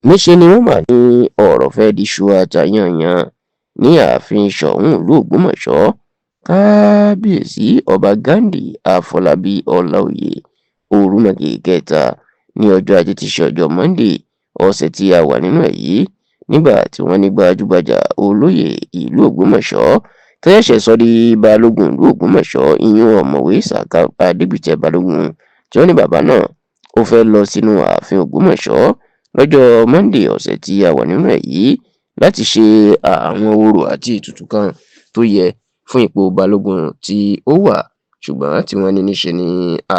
Níṣẹ́ ni wọ́n mà ní ọ̀rọ̀ fẹ́ẹ́ di iṣu àtàyànyàn ní ààfin Sóun ìlú Ògbómọ̀ṣọ́. Kábíyèsí Ọba Ghandi Àfọlábí Ọláoyè Òrùmọ̀kì kẹta ní ọjọ́ Ajé tí í ṣe ọjọ́ Monde ọ̀sẹ̀ tí a wà nínú ẹ̀ yìí, nígbà tí wọ́n ní gbajúgbajà olóyè ìlú Ògbómọ̀ṣọ́ tó ṣẹ̀ṣẹ̀ sọ di Balógun ìlú Ògbómọ̀ṣọ́, ìyún Ọ̀mọ̀wé Sàká Adégbìtẹ́ Balógun, tí wọ́n ní bàbá náà ó fẹ́ lọ sínú ààfin Ògbómọ̀ṣọ́ lọ́jọ́ Monde ọ̀sẹ̀ tí a wà nínú ẹ̀ yìí láti ṣe àwọn orò àti ètùtù kan tó yẹ fún ipò balógun tí ó wà, ṣùgbọ́n tí wọ́n ní níṣe ni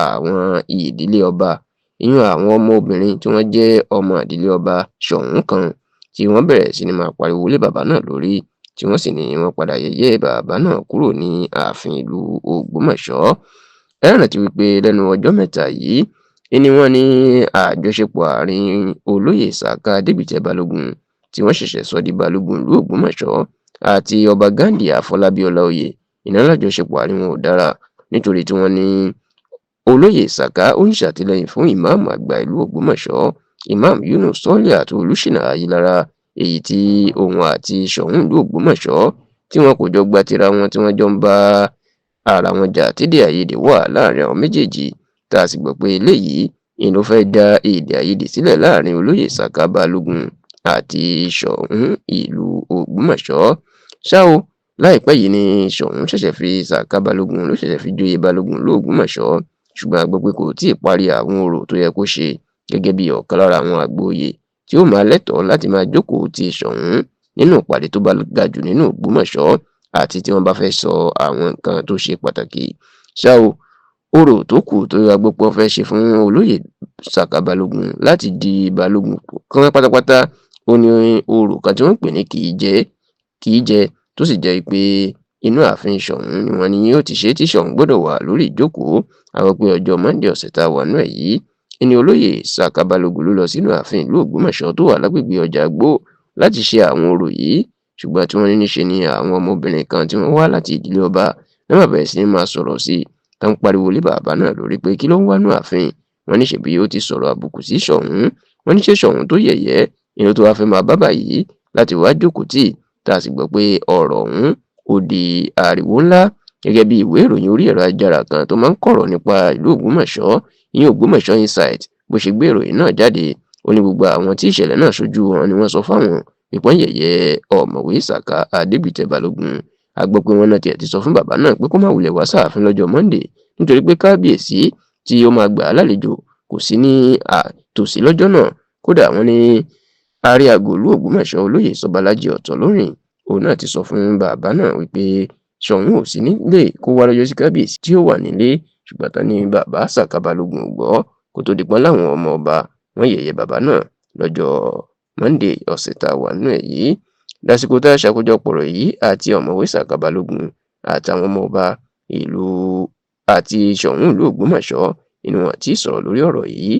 àwọn ìdílé ọba, ìyún àwọn ọmọ obìnrin tí wọ́n jẹ́ ọmọ ìdílé ọba Ṣọ̀ún kan, tí wọ́n bẹ̀rẹ̀ sí ní máa pariwo lé bàbá náà lórí, tí wọ́n sì ní wọ́n padà yẹ̀yẹ́ bàbá náà kúrò ní ààfin ìlú Ògbómọ̀ṣọ́. Ẹ rántí wípé lẹ́nu ọjọ́ mẹ́ta yìí ni wọ́n ní àjọṣepọ̀ àárín olóyè Sàká Adégbìtẹ́ Balógun tí wọ́n ṣẹ̀ṣẹ̀ sọ di Balógun ìlú Ògbómọ̀ṣọ́ àti Ọba Ghandi Àfọlábí Ọláoyè iná lájọṣepọ̀ àárín wọn ò dára, nítorí tí wọ́n ní olóyè Sàká ó ń ṣàtìlẹ́yìn fún ìmáàmù àgbà ìlú Ògbómọ̀ṣọ́, Imam Yunus Soliat Olùṣínà Ayílára, èyí tí òun àti Ṣọ̀ún ìlú Ògbómọ̀ṣọ́ tí wọn kò jọ gba tira wọn, tí wọ́n jọ ń bá ara wọn jà tídé àìyedè wà láàrin àwọn méjèèjì, tá a sì gbọ́ pé eléyìí ni ló fẹ́ẹ́ dá èdè àìyedè sílẹ̀ láàrin olóyè Sàká Balógun àti Ṣọ̀ún ìlú Ògbómọ̀ṣọ́. Ṣá o, láìpẹ́ yìí ni Ṣọ̀ún ṣẹ̀ṣẹ̀ fi Sàká Balógun ló ṣẹ̀ṣẹ̀ fi joyè Balógun ìlú Ògbómọ̀ṣọ́, ṣùgbọ́n a gbọ́ pé kò tí ì parí àwọn orò tó yẹ kó ṣe gẹ́gẹ́ bí ọ̀kan lára àwọn àgbòye tí ó máa lẹ́tọ̀ọ́ láti máa jókòó ti Ṣọ̀ún nínú ìpàdé tó bá ga jù nínú Ògbómọ̀ṣọ́ àti tí wọ́n bá fẹ́ sọ àwọn nǹkan tó ṣe pàtàkì. Ṣá o, orò tó kù tó yẹ gbọ́ pé wọ́n fẹ́ ṣe fún olóyè Sàká Balógun láti di Balógun kan pátápátá, ó ní orò kan tí wọ́n ń pè ní kì í jẹ kì í jẹ, tó sì jẹ́ pé inú ààfin Ṣọ̀ún ni wọ́n ní yóò ti ṣe, tí Ṣọ̀ún gbọ́dọ̀ wà lórí ìjókòó. Àwọn pé ọjọ́ Monde ọ̀sẹ̀ tá a wà nínú ẹ̀ yìí ni olóyè Sàká Balógun ló lọ sínú ààfin ìlú Ògbómọ̀ṣọ́ tó wà lágbègbè ọjà Àgbó láti ṣe àwọn orò yìí, ṣùgbọ́n tí wọ́n ní níṣe ni àwọn ọmọbìnrin kan tí wọ́n wá láti ìdílé ọba náà bẹ̀rẹ̀ sí ní máa sọ̀rọ̀ sí i, tá ń pariwo lé bàbá náà lórí pé kí ló ń wá nú ààfin. Wọ́n ní ṣèbí ó ti sọ̀rọ̀ àbùkù sí Ṣọ̀ún, wọ́n ní ṣé Ṣọ̀ún tó yẹ̀yẹ́ inú tó wáá fẹ́ máa bá báyìí láti wá jókòó tì, tá a sì gbọ́ pé ọ̀rọ̀ ọ̀hún ó di ariwo ńlá, gẹ́gẹ́ bí ìwé ìròyìn orí ẹ̀rọ ayélujára kan tó máa ń kọ̀rọ̀ nípa ìlú Ògbómọ̀ṣọ́, ìyẹn Ògbómọ̀ṣọ́ Insight, bó ṣe gbé ìròyìn náà jáde. Ó ní gbogbo àwọn tí ìṣẹ̀lẹ̀ náà ṣojú wọn ni wọ́n sọ fáwọn ìpọ́n yẹ̀yẹ́ Ọ̀mọ̀wé Sàká Adégbìtẹ́ Balógun. A gbọ́ pé wọ́n náà tiẹ̀ ti sọ fún bàbá náà pé kó má wulẹ̀ wá sáàfin lọ́jọ́ Monday, nítorí pé kábíyèsí tí ó máa gbà á lálejò kò sí ní àtòsí lọ́jọ́ náà. Kódà wọ́n ní ààrẹ àgọ́ ìlú Ògbómọ̀ṣọ́ olóyè Sọbalájí Ọ̀tọ̀lórìn òun náà ti sọ fún bàbá náà wípé Ṣọ̀ún ò sí nílé, kó wá lọ́jọ́ sí kábíyèsí tí ó wà nílé, ṣùgbọ́n tán ní bàbá Sàká Balógun ò gbọ́, kó tó di pọ́n láwọn ọmọ ọba wọ́n yẹ̀yẹ́ bàbá náà lọ́jọ́ Monday ọ̀sẹ̀ tá a wà nínú ẹ̀ yìí. Lásìkò tá a ṣàkójọpọ̀ ọ̀rọ̀ yìí, àti Ọ̀mọ̀wé Sàká Balógun àtàwọn ọmọ ọba ìlú àti Ṣọ̀ún ìlú Ògbómọ̀ṣọ́ inú wọn ti sọ̀rọ̀ lórí ọ̀rọ̀ yìí.